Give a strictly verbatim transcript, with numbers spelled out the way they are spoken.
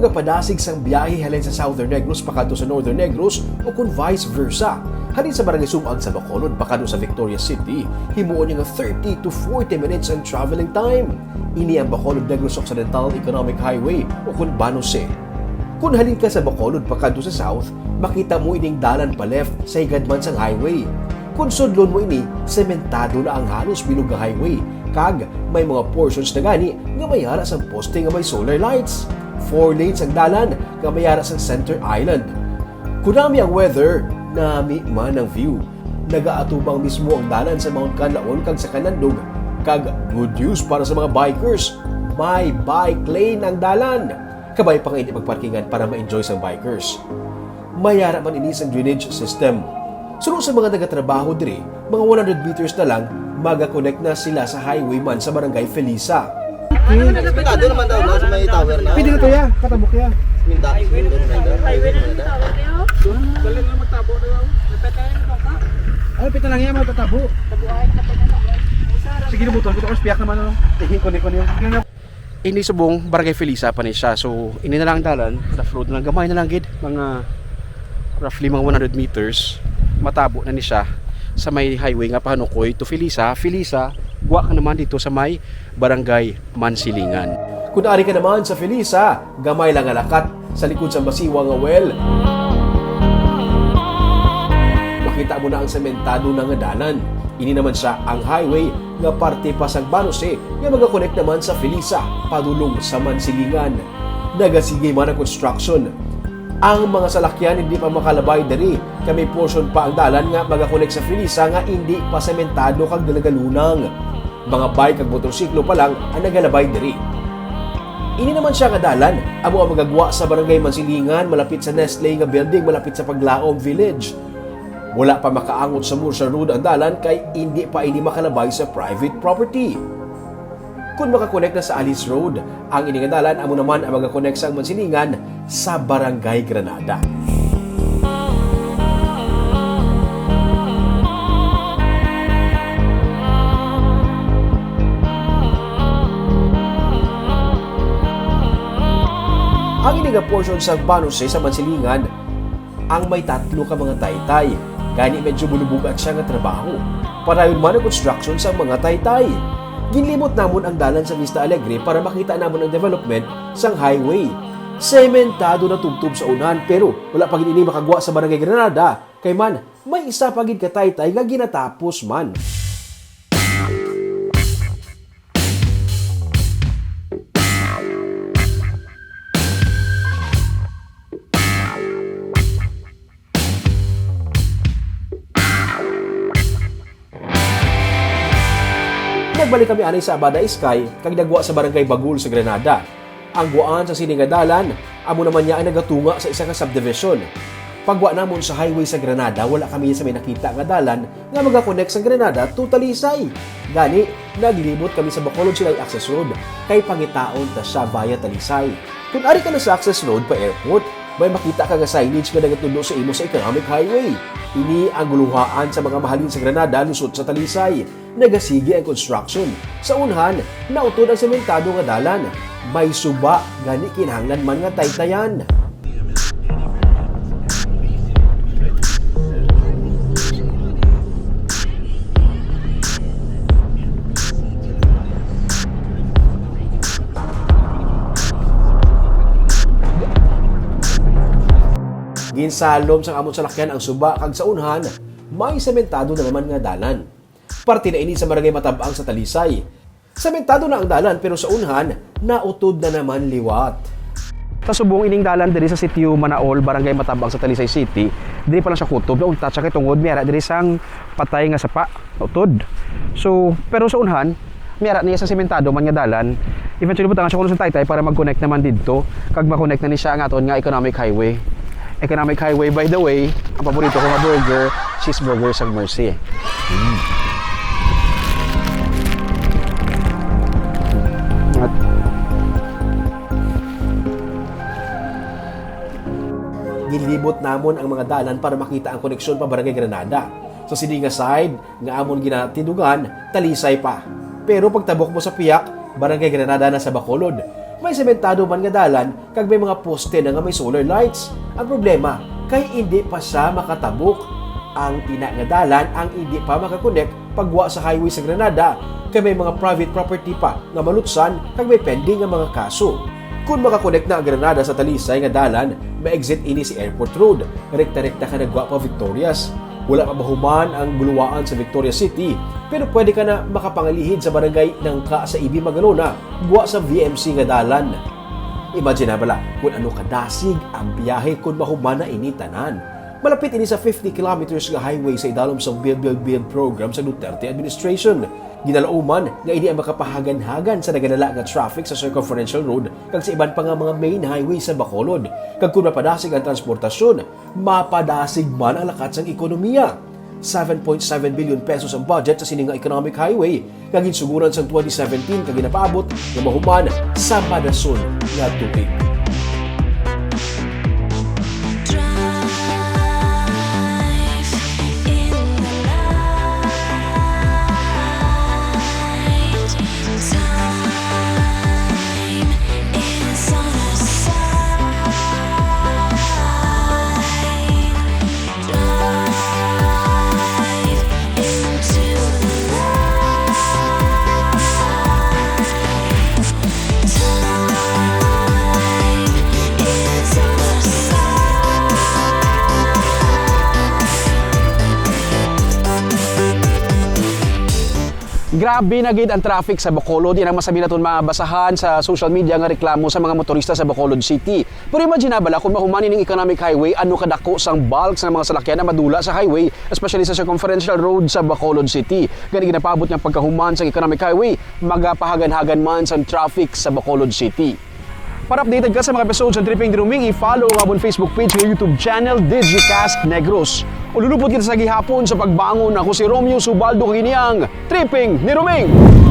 Kapadasig sang biyahe halin sa Southern Negros pakadto sa Northern Negros o kon vice versa. Halin sa Barangay Sumag sa Bacolod pakadto sa Victoria City, himuon niya nga thirty to forty minutes ang traveling time. Ini ang Bacolod Negros Occidental Economic Highway o kon BANOCE. Kon halin ka sa Bacolod pakadto sa South, makita mo ining dalan pa left sa higad man sang highway. Kon sudlon mo ini, sementado na ang halos bilog nga highway, kag may mga portions na gani nga may ara sang poste nga may solar lights. Four lanes ang dalan nga may ara sang center island. Kunami ang weather, nami man ang view. Nagaatubang mismo ang dalan sa Mount Kanlaon kag sa Kanandog, kag good news para sa mga bikers, may bike lane ang dalan. Kabay pa nga hindi magparkingan para ma-enjoy sang bikers. May ara man ini sang drainage system. Suno sa mga nagatrabaho diri, mga one hundred meters na lang, maga-connect na sila sa highway man sa Barangay Felisa. Sigurado naman daw na sa may tower na. Pwede na to, ya. Katabok, ya. Minda, Minda, Minda. Highway na yung tower niyo. Dali na magtabo na lang. Ano, pita lang yan, magtatabo. Sige, nabutan ko, tapos piyak naman, ano. Kone-kone yung Ini subong Barangay Felisa pa ni siya. So, ini na lang ang dalan, rough road na lang, gamay na lang gid, mga roughly mga one hundred meters, matabo na ni siya sa may highway nga pahanukoy to Felisa. Felisa, gwa ka naman dito sa may Barangay Mansilingan. Kung ari ka naman sa Felisa, gamay lang nga lakat sa likod sa masiwa nga well. Makita mo na ang sementado na nga dalan. Ini naman siya ang highway nga parte pa sang BANOCE nga magakonekta man sa Felisa padulong sa Mansilingan. Nagasige man ang construction. Ang mga salakyan hindi pa makalabay diri, kay may portion pa ang dalan nga magakonek sa Felisa nga hindi pa sementado kag nagagalunang. Mga bike kag motorsiklo pa lang ang nagalabay diri. Ini naman siya nga dalan amo ang magagwa sa Barangay Mansilingan, malapit sa Nestle nga building, malapit sa Paglaom Village. Wala pa makaangot sa Murcia Road ang dalan kay indi pa ini makalabay sa private property. Kon makakonek na sa Alice Road, ang ini nga dalan amo naman ang magakonek sa Mansilingan sa Barangay Granada. Ang ini nga portion sa BANOCE sa Mansilingan ang may tatlo ka mga taytay. Gani medyo bulubugat siya nga trabaho. Padayon man ang construction sa mga taytay. Ginlimot namon ang dalan sa Vista Alegre para makita namon ang development sang highway. Sementado na tubtob sa unahan, pero wala pa gid ini makagwa sa Barangay Granada, kay man may isa pa gid ka taytay nga ginatapos man. Nagbalik kami anay sa Abada Sky kag nagwa sa Barangay Bagul sa Granada. Ang gwaan sa sini nga dalan amo naman niya ang nagatunga sa isa ka subdivision. Pagwa namon sa highway sa Granada, wala kami sa may nakita nga dalan nga magakonek sa Granada to Talisay. Gani, naglibot kami sa Bacolod Silay Access Road kay pangitaon ta siya via Talisay. Kung ari ka na sa Access Road pa airport, may makita ka nga signage nga nagatudlo sa imo sa Economic Highway. Ini ang guluhaan sa mga mahalin sa Granada lusot sa Talisay. Nagasigi ang construction. Sa unhan, nautod ang sementado nga dalan. May suba, gani kinahanglan man nga taytayan. Ginsalom sang amon salakyan ang suba, kag sa unhan, may sementado na naman nga dalan. Parte na ini sa Barangay Matab-ang sa Talisay. Sementado na ang dalan, pero sa unhan, nautod na naman liwat. Sa subong ining dalan diri sa Sitio Manaol, Barangay Matab-ang sa Talisay City, diri pa lang siya kutob, nauntat siya kay tungod may ara diri sang patay nga sapa, nautod. So, pero sa unhan, may ara niya sa sementado man nga dalan. Eventually, butangan siya kuno sa taytay para mag-connect naman didto, kag ma-connect na ni siya ang aton nga economic highway. Economic highway, by the way, ang paborito ko nga burger, cheeseburger sa Mercy. Mm. At ginlibot namon ang mga dalan para makita ang koneksyon pa Barangay Granada. Sa sini nga side nga amon ginatindugan, Talisay pa. Pero pagtabok mo sa piyak, Barangay Granada na sa Bacolod. May sementado man nga dalan kag may mga poste na nga may solar lights. Ang problema kay indi pa siya makatabok. Ang ina nga dalan ang indi pa makakonek pagwa sa highway sa Granada, kay may mga private property pa nga malutsan kag may pending nga mga kaso. Kung makakonek na ang Granada sa Talisay nga dalan, ma-exit ini sa Airport Road, rekta-rekta ka na gwa pa Victorias. Wala pa mahuman ang Buluwaan sa Victorias City, pero pwede ka na makapangalihid sa barangay Nangka sa Ibi Magalona, gwa sa V M C nga dalan. Imagine na bala kung ano kadasig ang biyahe kung mahuman na ini tanan. Malapit ini sa fifty kilometers nga highway sa idalom sang Build, Build, Build program sa Duterte administration. Ginalauman nga ini ang makapahagan-hagan sa nagadala nga traffic sa Circumferential Road kag sa iban pa nga mga main highway sa Bacolod. Kag kung mapadasig ang transportasyon, mapadasig man ang lakat sang ekonomiya. Seven point seven billion pesos ang budget sa sini nga economic highway nga ginsuguran sang twenty seventeen kag ginapaabot nga mahuman sa madason nga tuig. Grabe na gid ang traffic sa Bacolod. Yan ang masabi naton mabasahan sa social media nga reklamo sa mga motorista sa Bacolod City. Pero imagine na bala kung mahuman ining economic highway, ano kadako sang bulk sa mga salakyan na madula sa highway, especially sa Circumferential Road sa Bacolod City. Gani ginapaabot nga pagkahuman sa economic highway, magapahagan-hagan man sang traffic sa Bacolod City. Para updated ka sa mga episodes ng Tripping ni Roming, i-follow ang amon Facebook page ug YouTube channel, Digicast Negros. Ululupot kita sa gihapon sa pagbangon. Ako si Romeo Subaldo, kag ini ang Tripping ni Roming.